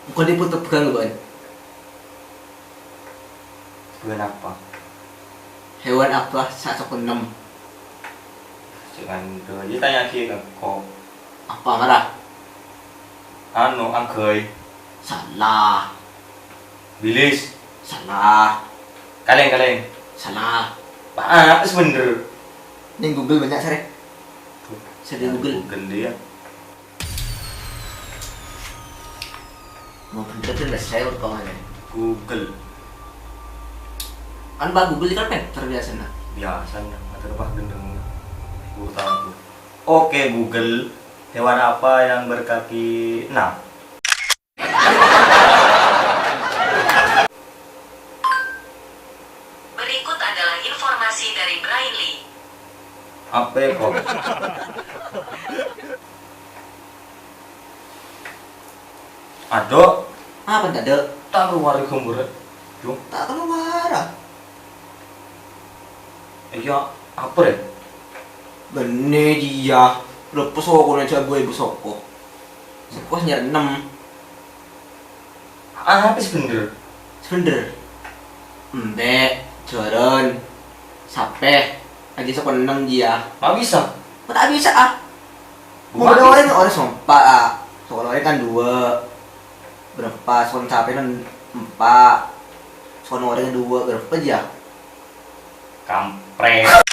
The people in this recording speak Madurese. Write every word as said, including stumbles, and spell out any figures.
Engko' dipotong bhâghân, bâ'na. Bhâghân apa? Hewan apa sè soko ennem? Jangan dulu aja tanya lagi ke kok. Apa marah? Anu, anggai. Salah. Bilis. Salah. Kalèng, kalèng. Salah. Apa sè bhendher? Ning Google bânnya', Sare. Sare Google. Google dia. Mau bhendher, bhendher, saya udah tahu aja. Google. Kan Pak Google kan pinter biasanya. Biasanya, ada apa gendeng urutanku. Oke, Google, hewan apa yang berkaki enam? Berikut adalah informasi dari Braille. Apa kok? Ado. Apa tadi? Tak keluar gambar. Yo. Tak keluar, ah. Iya, apa ya? Benne dia. Lepas soko na jago ibu soko. Soko nyar enam. Apa sih bhendher? Sè bhendher. Embe', jhârân, sapè, aja soko ennem jiya. Ma' bisa? Ma' ta' bisa, ah. Bukan. Orèng, orèng sè empa', ah. Soko orèng kan dua. Berapa? Soko sapè kan empa'. Soko orèng dua, berapa jiya? Kampret.